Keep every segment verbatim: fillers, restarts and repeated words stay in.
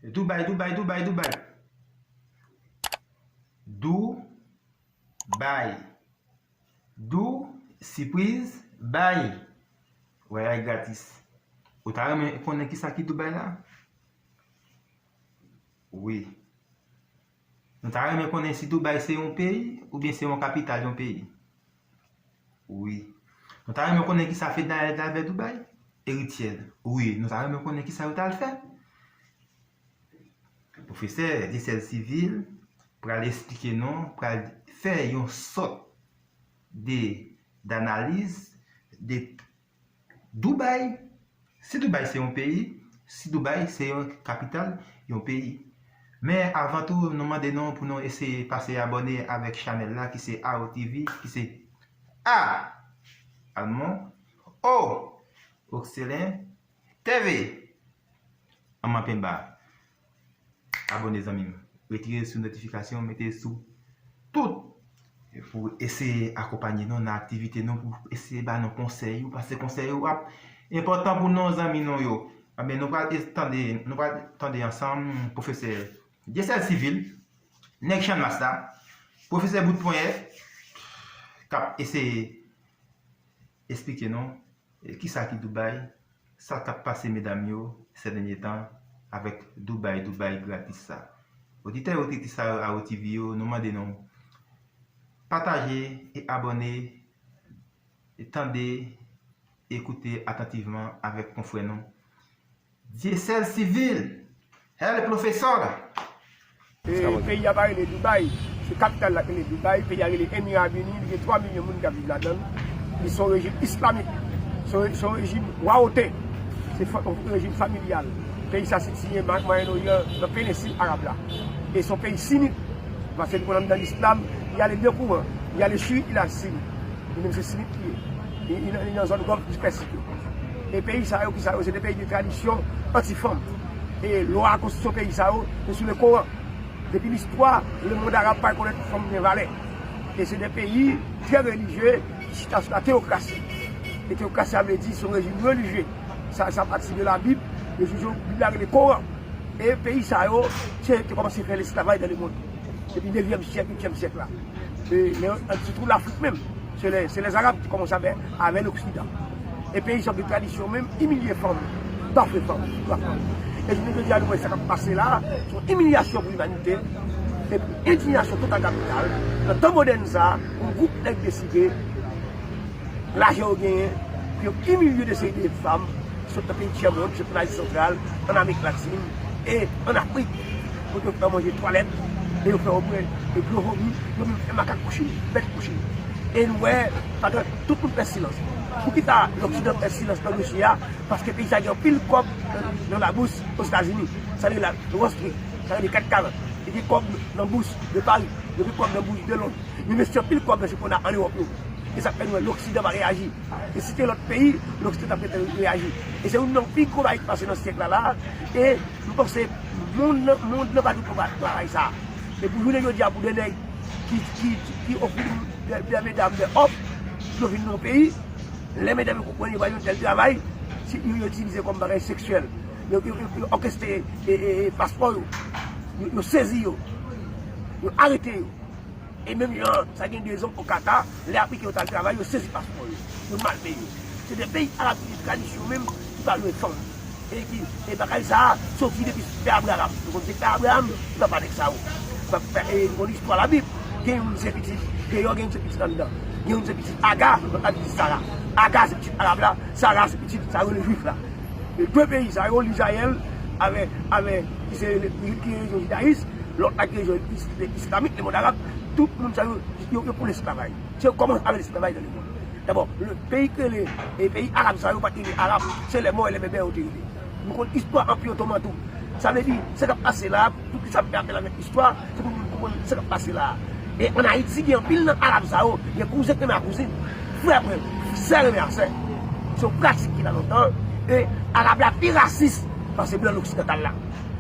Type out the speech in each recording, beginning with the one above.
Dubai, Dubai, Dubai, Dubai. Dubai. Dou, sipriz, bay. Vwayaj gratis. Ou ta renmen konnen kisa ki Dubai la? Wi. Nou ta renmen konnen si Dubai se yon peyi oubyen se yon kapital yon peyi? Wi. Nou ta renmen konnen kisa Fednaelle t al fè Dubai? Erityèl. Wi, nou ta renmen konnen kisa yo t al fè? Pwofesè Dieuseul Civil pral esplike nou, pral fè yon sòt de, d'analiz de Dubai, si Dubai se yon peyi, si Dubai se yon kapital yon peyi. Men avan tou, nou mande nou pou nou eseye pase abòne avèk chanèl la ki se A O T V, ki se A Almond, O Oxelen, T V Anman Penba. Abòne zanmi m. Retire sou notifikasyon, mete sou tout pou eseye akonpanye nou nan aktivite nou, pou eseye ba nou konsèy ou, paske konsèy ou ap enpòtan pou nou zanmi nou yo. Anben, nou pral es- tande, nou pral tande ansanm pwofesè Dieuseul Civil, nèg Channmas la, pwofesè Bout Ponyèt, k ap eseye esplike nou E kisa ki Dubai? Sa k ap pase medam yo sè dènye tan avèk Dubai, Dubai gratis sa? Oditè e oditris sa yo A O T V yo, nou mande nou pataje e abòne e tande, e koute atantivman avèk konfrè nou Dieuseul Civil. Hey, pwofesè! E peyi a pa rele Dubai. Se kapital la ki rele Dubai. Peyi a rele Emira Uni. Li gen twa milyon moun k ap viv ladan l. Li se yon rejim islamik. Se yon, se yon rejim wawote. Se yon rejim familyal. Peyi sa sitiye Mwayen Oryan, nan penensil arab la. E se yon peyi sinit. Paske li konn anndan lislam, li ale de kouran. Li ale chiyit, li ale sinit. Li menm se sinit li ye. Li, li, li nan zòn Gòf di Pèsik yo. E peyi sa yo, ki sa yo, se de peyi de tradisyon anti-fanm. E lwa konstitisyon peyi sa yo, se sou le Koran. Depi listwa, lemonn arab pa rekonèt fanm gen valè. E se de peyi trè relijye, ki chita sou la teyokrasi. E teyokrasi a vle di se yon rejim relijye. Sa, sa pati de Labib, rejim Bib la rele Koran. E peyi sa yo, se te kòmanse fè lesklavaj dan lemonn. Depi nevyèm syèk, uityèm syèk la. E, men, sitou Lafrik menm, se lè, se lèzarab ki kòmanse avè, avè loksidan. E peyi sa yo gen tradisyon menm imilye fanm, bafwe fanm, bafwe fanm. E jounen jodi a nou wè sa k ap pase la, se yon imilyasyon pou limanite, e pou endiyasyon total kapital, nan tan modèn sa, yon gwoup nèg deside, lajan yo genyen, pou yo imilye de seri de fanm, sot nan peyi tyèmonn, sot nan Azi Santral, ann Amerik Latin, e ann Afrik, kote yo fè yo manje twalèt, e yo fè yo bwè dlo vomi, yo menm fè makak kouche, bèt kouche. E nou wè, pandan tout moun fè silans. Poukisa Loksidan fè silans nan dosye a? Paske peyi sa gen anpil kòb nan, nan labous Ozetazini. Sa rele la Wall Street, sa rele CAC quarante. Yo gen kòb nan bous de Pari, yo gen kòb nan bous de Lond. Yo envesti anpil kòb nan chanpyona ann Ewòp yo. E sa k fè nou wè Loksidan pa reyaji. E si te lòt peyi, Loksidan t ap gentan reyaji. E se youn nan pi gwo bagay ki pase nan syèk la la. E m panse monn nan, monn nan pa dwe konbat travay sa. E pou jounen jodi a, pou de nèg ki, ki, ki ofri de, de medam de òf, pou yo vin nan yon peyi, lè medam yo konprann yo pa jwenn tèl travay, si yo, yo itilize kòm bagay seksyèl. Yo, yo, yo, yo òkestre e, e, e, paspò yo. Yo, yo sezi yo. Yo arete yo. E menm jan sa gen de zòm o Kata, lè Afriken yo t al travay, yo sezi paspò yo, yo malmennen yo. Se de peyi arab ki gen tradisyon menm ki pa lwe fanm. E ki, e bagay sa a soti depi pè Abraram. Nou konn se pè Abraram, se papa nèg sa yo. Pè, pè, e nou konn istwa Labib. Gen youn se pitit, gen yon, gen youn se pitit anndan. Gen youn se pitit Aga, lòt la pitit Sara. Aga se pitit arab la, Sara se pitit sa yo rele jwif la. E de peyi sa yo, Lizrayèl, avè, avè, ki se, ki rejyon jidayis, lòt la ki rejyon is-, islamik, lemonn arab, tout moun sa yo, yo, yo pou lesklavaj. Se yo kòmanse avè lesklavaj nan lemonn. Dabò, le peyi ki rele, e peyi arab sa yo pa t rele arab, se lè mò e lè bèbè yo te rele. Nou konn istwa Anpi Otoman tou. Sa vle di, sa k ap pase la, tout sa m fè apèl avèk istwa, se pou moun konprann sa k ap pase la a. E ann Ayiti, gen anpil nan arab sa yo, gen kouzen k renmen a kouzin, frè k renmen, sè k renmen a sè. Se yon pratik ki la lontan, e arab la pi rasis pase blan loksidantal la.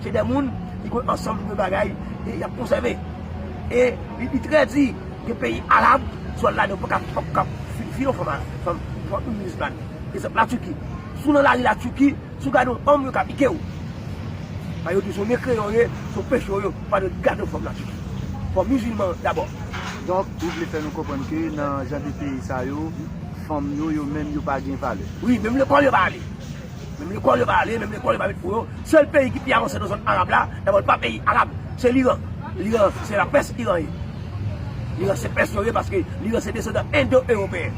Se de moun ki gen ansanm de bagay e y ap konsève. E li, li trè di, gen peyi arab, si w al ladan w pa ka, pa ka fini, fini yon fanm, fanm, fanm mizilmàn. Egzanp, Latiki. Si w nan lari Latiki, si w gade yon fanm, yo ka pike w. Sa yo di se yon mekreyan yo ye, se yon peche yo ye, pa de gade fanm la Tiki. Fanm mizilman dabò. Donk, ou vle fè nou konprann ke nan jan de peyi sa yo, fanm yo, yo menm, yo pa gen valè. Wi, menm lekòl yo pa ale. Menm lekòl yo pa ale, menm lekòl yo pa met pou yo. Sèl peyi ki pi avanse nan zòn arab la, dabò li pa peyi arab, se Liran. Liran, se lapès Iran ye. Liran se pès yo ye paske Liran se desandan endo-ewopeyen.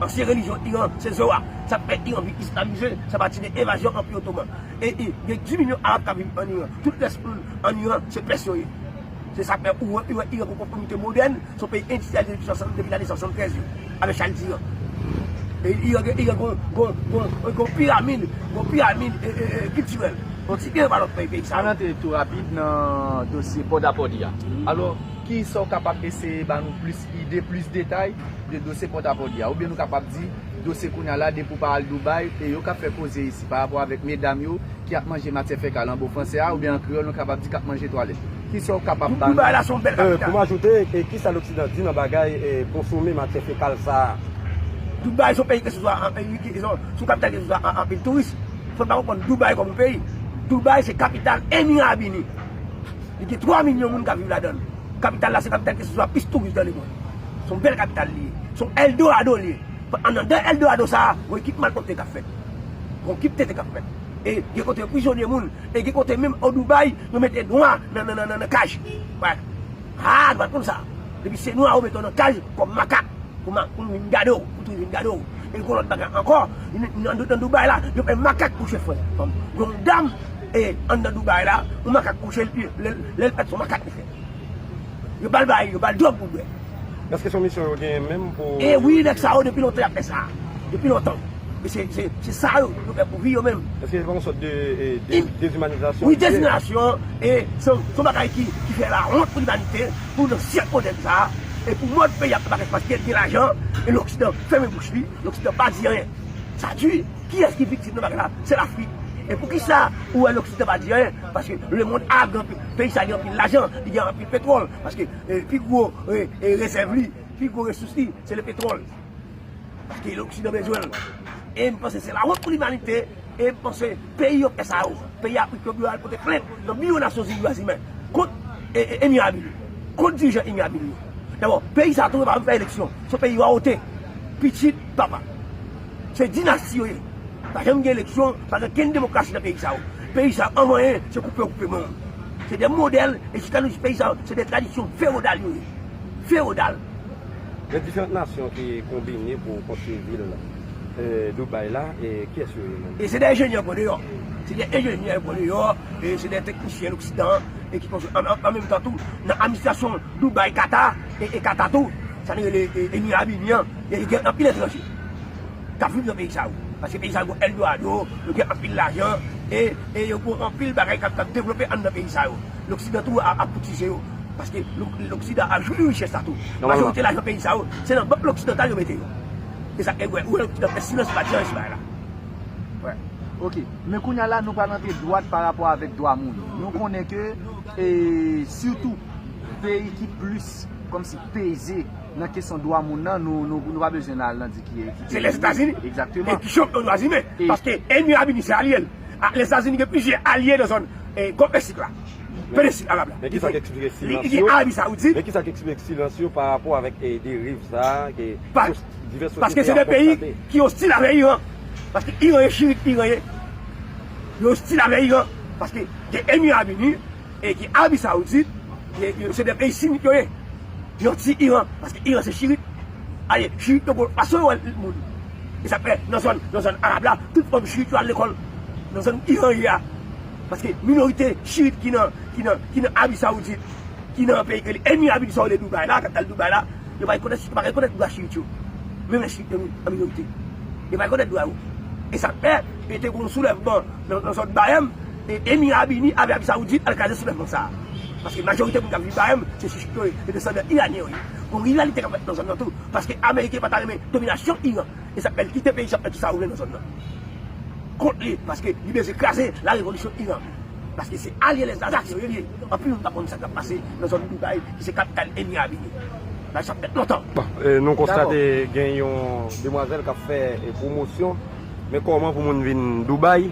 Ansyen relijyon Iran se Zohar. Sa k fè Iran vin islamize, se apati de envazyon Anpi Otoman. E, e gen dis milyon arab k ap viv ann Iran. Tout rès moun ann Iran se pès yo ye. Se sa k fè ou wè, ou wè Iran gon konfòmite modèn, se yon peyi endistriyalize depi swasant, depi lane swasanntrèz yo, avèk Shah Iran. E Iran gen, Iran gon, gon, gon, gon piramid, gon piramid e, e, e, kiltirèl. Kilti Iran pa lòt peyi, peyi sa Ann yo. Antre tou rapid nan dosye Pòdapòdi a. Alò, kisa w kapab eseye ba nou plis ide, plis detay de dosye Pòdapòdi a? Oubyen nou kapab di dosye kounye a la, depi w pa al Dubai, e yo k ap fè koze isi pa rapò avèk medam yo ki ap manje matyè fekal an bon fransè a, oubyen an kreyòl, nou kapab di k ap manje twalèt. Kisa w kapab ba nou? Dubai la se yon bèl Euh, pou kapital. m ajoute, e kisa Loksidan di nan bagay e, konsome matyè fekal sa a? Dubai se yon peyi ke se swa an, an, ki, ki, se yon kapital ke se swa an, anpil touris. Fò n pa konprann Dubai kòm yon peyi. Dubai se kapital Emirabini. Li gen twa milyon moun k ap viv ladan l. Kapital la se kapital ke se swa plis touris nan lemonn. Se yon bèl kapital li ye. Se yon Eldorado li ye. Anndan Eldorado sa a, gon ekip malpwòpte k ap fèt. Gon ekip tenten k ap fèt. E gen kote yo prizonye moun. E gen kote menm o Dubai, yo mete nwa nan, nan, nan, nan, nan kaj. Wè. Ah, nou pa t konn sa. Depi se nwa, yo mete w nan kaj kòm makak. Pou ma, pou vin gade w, pou tou vin gade w. E gon lòt bagay ankò, nan, nan, nan Dubai la, yo fè makak kouche frè. Fanm, yon dam, e, anndan Dubai la, yon makak kouche, lè, lè, lè l pèt se yon makak li fè. Yo ba l bay, yo ba l dwòg pou l bwè. Èske se yon misyon yo genyen menm pou. E wi, nèg sa yo depi lontan y ap fè sa. Depi lontan. E se, se, se sa yo, yo fè pou vi yo menm. Èske se pa yon sòt de, e, de dezimanizasyon? Wi, dezimanizasyon, e se, se yon bagay ki, ki fè lawont pou limanite, pou nan syèk modèn sa a, e pou mòd peyi ap bagay paske l gen lajan, e Loksidan fèmen bouch li, Loksidan pa di anyen. Sa di, kiyès ki viktim nan bagay la? Se Lafrik. E poukisa ou wè Loksidan pa di anyen? Paske lemonn arab gen anpil, peyi sa gen anpil lajan, li gen anpil petwòl, paske, e, pi gwo, e, e, rezèv li, pi gwo resous li, se le petwòl. Paske Loksidan bezwen l. E m panse se lawont pou limanite. E m panse peyi yo fè sa yo, peyi Afrik yo dwe al pote plent nan biwo Nasyonzini dwa imen kont, e, e, Emirabini, kont dirijan Emirabini yo. Dabò, peyi sa tou pa janm fè eleksyon. Se yon peyi rawote. Pitit papa. Se dinasti yo ye. Pa janm gen eleksyon, pa gen kenn demokrasi nan peyi sa yo. Peyi sa yo, anvan anyen, se koupe yo koupe men w. Se de modèl, e jiska nou, peyi sa yo, se de tradisyon fewodal yo ye. Fewodal. Gen diferan nasyon ki konbine pou konstwi vil, e, Dubai la, e kiyès yo ye menm? E se de enjenyè yo pran deyò. Se de enjenyè yo pran deyò, e se de teknisyen Loksidan, e ki konstwi, an, an, an menm tan tou, nan administrasyon Dubai, Kata, e, e Kata tou, sa nou rele, e, Emirabini an, e gen anpil etranje k ap viv nan peyi sa yo. Paske peyi sa yo gon Eldorado, yo gen anpil lajan, e, e yo gon anpil bagay k ap, k ap devlope anndan peyi sa yo. Loksidan tou ap, ap koutize yo. Paske Lo-, Loksidan ap jwi richès la tou. Majorite lajan peyi sa yo, se nan bank loksidantal yo mete yo. E sa k fè, ou wè, Loksidan fè silans, pa di anyen sou bagay la. Wè. Ok, men kounye a la, nou pral antre dwat pa rapò avèk dwa moun. Nou konnen ke, e, sitou, peyi ki plis, kòmsi, peze nan kesyon dwa moun nan, nou, nou, nou pa bezwen al nan di ki, ki Se Lèzetazini. Egzakteman. E ki chanpyon dwa imen. Paske Emirabini se alye l. A, Lèzetazini gen plizyè alye nan zòn, e, Gòf Pèsik la. Penisik Arab la. Men kisa k eksplike Li, silans li gen yo? Arabi Saoudit. Men kisa k eksplike silans yo pa rapò avèk, e, deriv sa a ke Pa- sos-, divès Paske sosyete se de ap peyi konstate? Ki ostil avè Iran. Paske Iran e chirit, Iran ye. Yo ostil avè Iran. Paske gen Emirabini e gen Arabi Saoudit, e, e, se de peyi sinit yo ye. Yo anti Iran, paske Iran se chirit. Ale, chirit yo bon, pa sou yo wè moun. E sa fè, nan zòn, nan zòn Arab la, tout fanm chirit yo al lekòl. Nan zòn Iran ye a. Paske minorite chirit ki nan, ki nan, ki nan Arabi Saoudit, ki nan peyi ke li Emirabini sa yo rele Dubai la, kapital Dubai la, yo pa rekonèt, yo pa rekonèt dwa chirit yo. Menm lè chirit yo an minorite. Yo pa rekonèt dwa yo. E sa fè, e te gon soulèvman nan, nan zòn Bayèm, e Emirabini avè Arabi Saoudit al kraze soulèvman sa a. Paske majorite moun k ap viv Bayèm, se chirit yo ye, se desandan iranyen yo ye. Gon rivalite k ap fèt nan zòn nan tou, paske Ameriken pa ta renmen dominasyon Iran. E sa fè l kite peyi sa ap fè tout sa yo vle nan zòn nan. Kont li, paske li bezwen kraze la revolisyon Iran. Paske se alye Lèzetazini yo ye. Anpil moun pa konn sa k ap pase nan zòn Dubai, ki se kapital Emirabini. Bagay sa fèt lontan. Bon, e, nou konstate gen yon demwazèl k ap fè, e, pwomosyon. Men kòman pou moun vin Dubai?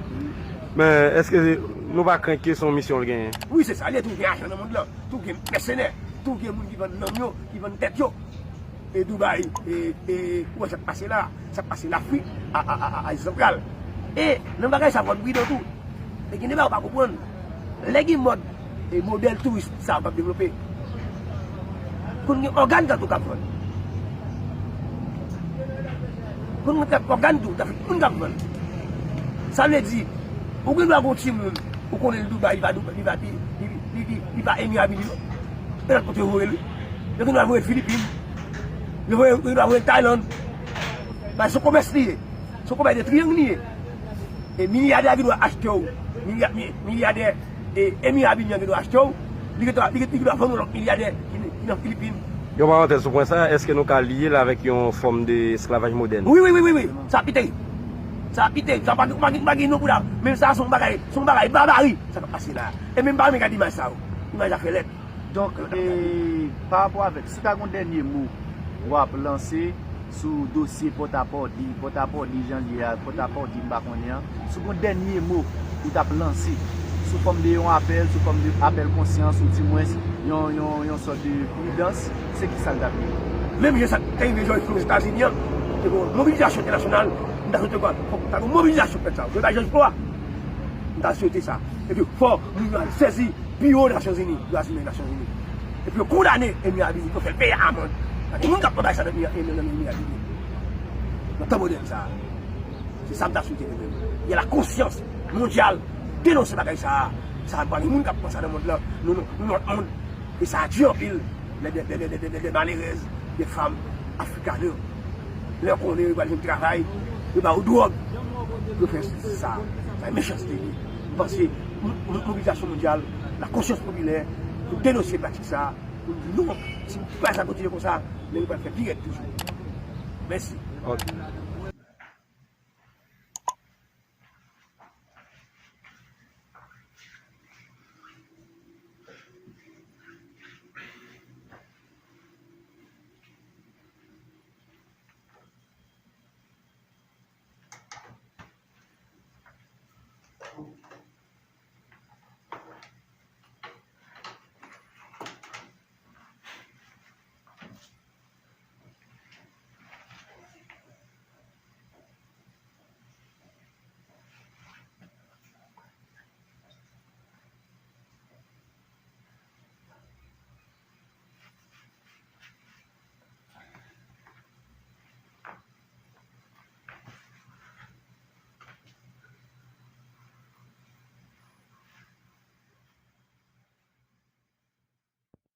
Men èske nou pa krenk ke se yon misyon l genyen? Wi, se sa l ye, tou gen ajan nan mond lan, tou gen mèsenè, tou gen moun ki vann nanm yo, ki vann tèt yo. E Dubai, e, e, ou wè sa k pase la, sa k pase Lafrik, a, a, a, a, Azi Santral. E nan bagay sa, fò n pridan tou. E gen de bagay ou pa konprann. Lè gen mòd, e modèl touris sa yo p ap devlope. Konn gen ògàn kat ou k ap vann. Konn gen kat ògàn tou, trafik moun k ap vann. Sa vle di, ou gen dwa gen yon timoun, ou konnen l Dubai, li pa Dubai, li pa, li, li, li, li, li pa Emira Bini non. E lòt kote yo voye l wi. Yo gen dwa voye l Filipin. Yo voye, yo gen dwa voye l Taylann. Paske se yon komès li ye. Se yon konpayi de triyang li ye. E milyadè a gen dwa achte w. Milya, mi, milyadè e Emira Bini an gen dwa achte w. Li gen dwa, li gen, li gen dwa vann w lòt milyadè ki, ki nan Filipin. Yon parantèz sou pwen sa, èske nou ka lye l avèk yon fòm de esklavaj modèn? Wi, wi, wi, wi, wi. Sa pi terib. Sa pi terib. Sa pa, pa, pa gen non pou la. Men sa se yon bagay, se yon bagay babari sa k ap pase la. E menm pa renmen gade imaj sa yo. Imaj la fè lèd. Donk, e, pa rapò avèk, si w ta gen yon dènye mo w ap lanse sou dosye Pòtapòdi, Pòtapòdi jan l ye a, Pòtapòdi m pa konnen an, si w gen yon dènye mo ou t ap lanse sou fòm de yon apèl, sou fòm de apèl konsyans, ou dimwens yon, yon, yon sòt de pridans, se ki sa l t ap ye? Menm jan sa te rive George Floyd Ozetazini an, te gen yon mobilizasyon entènasyonal, m ta swete kwa, fòk ta gen yon mobilizasyon k fèt sa, men pa George Floyd a. M ta swete sa. Epi fò moun yo al sezi biwo Nasyonzini, dwa imen Nasyonzini. Epi yo kondane Emira Bini, pou fè l peye amann. Paske moun k ap pran bagay sa nan Emira Bini. Nan tan modèn sa a. Se sa m ta swete mwen menm. Y a la konsyans mondyal denonse bagay sa a. Sa a pa gen moun k ap pran sa nan mond lan. Nou, nou, nou lòt mond. E sa a di anpil. Lè de, de, de, de, de, de malerèz, de fanm afrikane. Lè yo konnen yo pral jwenn travay, yo ba yo dwòg. Yo fè sa. Sa mechanste li. M panse mo, mo, mobilizasyon mondyal, la konsyans popilè, pou denonse pratik sa, pou di non, si nou pa sa kontinye konsa, men nou pral fè pi rèd toujou. Mèsi. Ok.